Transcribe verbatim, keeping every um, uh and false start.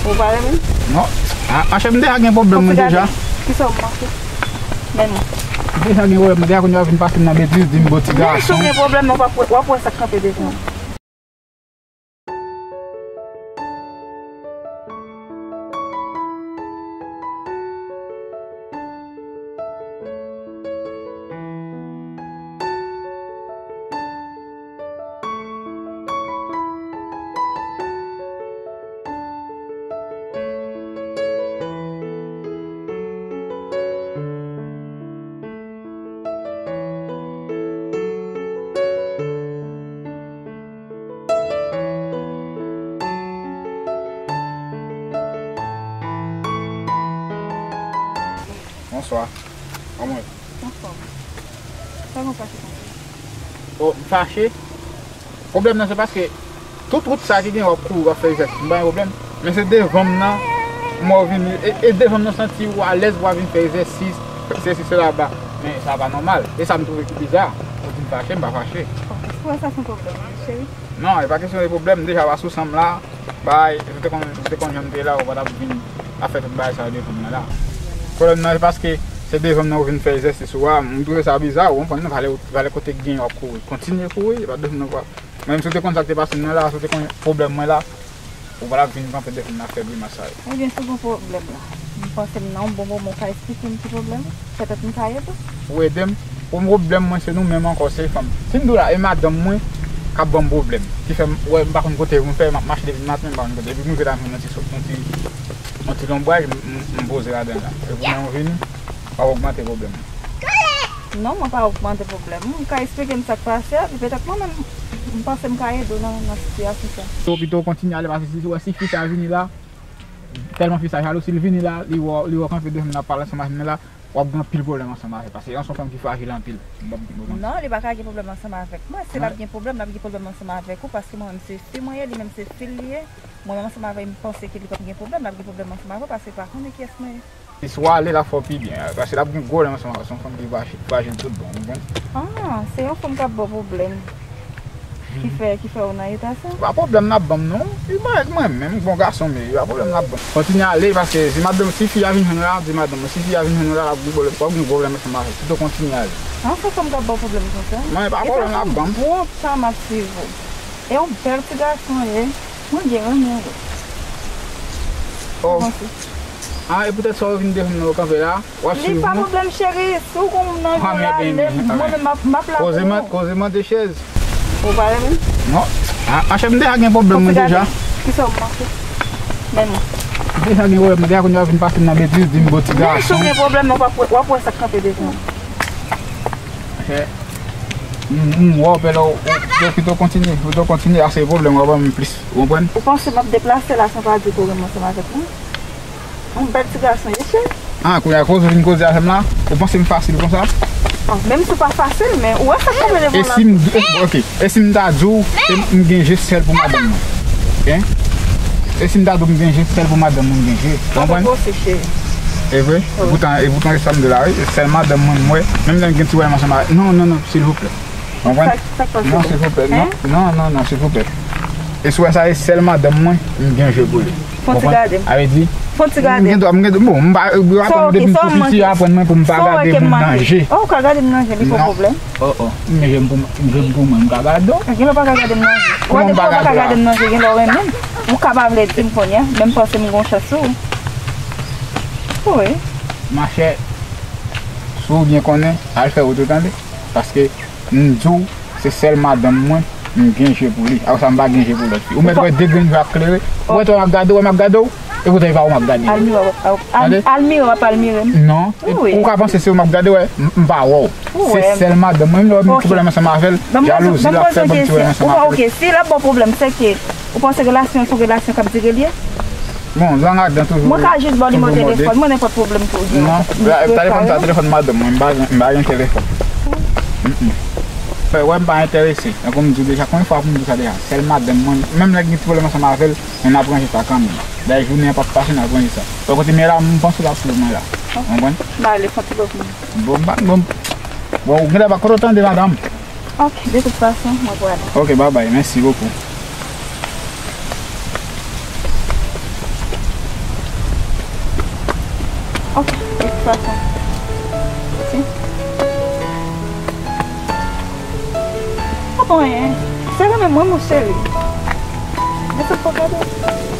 Ou pa renmen? Non. A, a, chè, m deja gen pwoblèm mwen deja. Kisa w manke? Men mwen. M deja gen pwoblèm, mwen deja konn yo ap vin pase m nan betiz, di m bo ti gason. Men si w gen pwoblèm, w ap wè, w ap wè sa k kanpe devan w. Bonswa. Kòman w ye? Anfòm. Sa nou fache konsa? O, m fache? Pwoblèm nan se paske tout wout sa ki gen w ap kouri, w ap fè egzèsis, m pa gen pwoblèm. Men se devan m nan, m wè w vini, e, e devan m nan santi w alèz pou w ap vin fè egzèsis, sesi, sela, ba. Men sa pa nòmal. E sa m twouve ki biza. Ou di m fache, m pa fache. Bon, konsa se yon pwoblèm, cheri? Non, e pa kesyon de pwoblèm, deja w pa sou san m la. Bay, si w te konn, si w te konn jan m te la, ou pa t ap vin ap fè tout bagay sa yo devan m nan la. Pwoblèm nan, se paske se devan m nan ou vin fè egzèsis ou a, m twouve sa biza, ou konprann, valè, valè kote k gen w ap kouri. Kontinye kouri, e pa devan m nan w ap. Mwen menm, si w te konn sa k te pase m nan la, si w te konn pwoblèm mwen la, ou pa t ap vin kanpe devan m nan ap fè grimas sa yo. Ebyen, si w gen pwoblèm la, m panse m nan yon bon moman, ou ka eksplike m ki pwoblèm? Petèt m ka ede w. Ou ede m? Bon, pwoblèm mwen se nou menm ankò, se fanm. Si m di w la, e madanm mwen k ap ban m pwoblèm. Ki fè m, wè, m pa konn kote pou m fè, m ap mache depi maten, m pa konn kote. Epi m rive la, m jwenn yon ti sot, yon ti, yon ti lonbraj, m, m, m poze ladan la. E pou mwen vini, w ap ogmante pwoblèm mwen. Non, mwen pa ogmante pwoblèm ou. Ou ka eksplike m sa k pase a, epi petèt mwen menm, m panse m ka ede w nan, nan sitiyasyon sa. Ou pito kontinye ale, paske si w wè si fi sa vini la, tèlman fi sa jalou, si l vini la, li wè, li wè w kanpe devan m nan ap pale ansanm avè m nan la, w ap gen anpil pwoblèm ansanm avè l, paske se yon fanm ki frajil anpil. M p ap gen pwoblèm. Non, li pa ka gen pwoblèm ansanm avèk mwen. Si l ap gen pwoblèm, l ap gen pwoblèm ansanm avèk ou, paske mwen menm se fi mwen ye, li menm se fi l li ye. Mwen menm ansanm avè l, m panse ke li p ap gen pwoblèm, l ap gen pwoblèm ansanm avè w, paske li pa konnen kiyès mwen ye. Si w ale, l ap fè w pi byen, paske l ap gen gwo pwoblèm ansanm avè w, se yon fanm ki frajil, frajil tout bon, ou konprann? Ah, se yon fanm k ap ba w pwoblèm. Ki fè, ki fè w nan eta sa? Pa pwoblèm l ap ban m non. Li pa rèd mwen menm, bon gason m ye, pa pwoblèm l ap ban m. Kontinye ale, paske si madanm, si fi a vin jwenn ou la, di madanm ou, si fi a vin jwenn ou la, l ap gen pwoblèm, w ap gen pwoblèm ansanm avè l. Pito kontinye ale. An, se fanm k ap ba w pwoblèm konsa? Mwen, pa pwoblèm l ap ban m. Gwo tan m ap swiv ou. E yon bèl ti gason w ye. Mwen byen renmen w. Oh. Ou panse? Ah, e poutèt sa w vin devan m nan, w kanpe la? W ap swiv mwen? Li pa pwoblèm, cheri. Si w gon moun nan vye w rale m, mwen menm m ap, m ap la pou ou. Koze mande, koze mande chèz. Ou pa renmen? Non. Ah, ah, chèz, m deja gen pwoblèm mwen deja. Kisa w manke? Men mwen. M deja gen pwoblèm, m deja konn yo ap vin pase m nan betiz, di m bo ti gason. Men si w gen pwoblèm, w ap wè, w ap wè sa k kanpe devan w. Chè, m, m wè w pè la, ou, ou pito kontinye, pito kontinye ase pwoblèm, w ap ban m plis, ou konprann? Ou panse m ap deplase la san pa di ke w renmen ansanm avèk mwen? Yon bèl ti gason, wi, cheri. Ah, kounye a koze w vin koze avè m la, ou panse m fasil konsa? Ah, menm si w pa fasil, men ou wè sa k kanpe devan w la. E si m, e, ok, e si m ta di w, e m gen je sèl pou madanm mwen? Hein? E si m ta di w m gen je sèl pou madanm mwen, m gen je? Ou konprann? E vre? E poutan, e poutan, se sa m di la, wi. Sèl madanm mwen, m wè. Menm lè m gen ti pwoblèm ansanm avè, non, non, non, silvouplè. Ou konprann? Sa, sa k pase? Non, silvouplè. Non, non, non, non, silvouplè. E si w wè sa, e sèl madanm mwen, m gen je pou li. Fon ti gade m. Sa vle di, fon ti gade m. M gen dwa, m gen dwa, bon, m pa, yo aprann mwen depi m tou piti, yo aprann mwen pou m pa gade moun nan je. Oh, ou ka gade m nan je, li pa pwoblèm. Oh, oh. M gen je m pou, m gen m pou mwen, m ka gade w. Gen lè w pa ka gade m nan je. Ou wè depi w pa ka gade m nan je, gen lè w renmen m. Ou ka pa vle di m kounye a, men m panse m gen yon chans sou ou. Wi. Machè, si w byen konnen, al fè wout ou tande. Paske m di w, se sèl madanm mwen, m gen je pou li. Apre sa, m pa gen je pou lòt fi. Ou mèt wè de grenn je ap klere. Ou wè, m ap gade w, m ap gade w. E poutan e pa ou m ap gade. Almira w ap, ap, al-, Almira w ap almire m. Non. Ou ka panse se ou m ap gade, wè, m, m pa wè w. Se sèl madanm mwen, menm lè w ap gen pwoblèm ansanm avè l, jalouzi l ap fè, ban m ti pwoblèm ansanm avè l. Ok, si l ap ba w pwoblèm, se ke ou panse relasyon an se yon relasyon k ap dire l ye? Bon, zang adan toujou. Mwen ka jis ba w nimewo telefòn mwen, nenpòt pwoblèm ke w gen. Non, ta telefòn sa, telefòn madanm mwen, m pa gen, m pa gen telefòn. Mm, mm. Fè wè m pa enterese. Tankou m di w deja, konbyen fwa pou m di w sa deja? Sèl madanm mwen, menm lè gen ti pwoblèm ansanm avè l, men n ap ranje sa kanmenm. Dayè jounen an p ap pase, n ap ranje sa. Bò kote m ye la, m panse l ap swiv mwen la. Ou konprann? M ale fè yon ti bòk mwen. Bon, m pa, bon, bon, ou genlè pa kote w tande, madanm. Ok, de tout fason, mwen prale. Ok, babay, mèsi bokou. Ok, de tout fason. Si. Pa pou anyen. Se renmen mwen, mon cheri. Mwen se pa gade.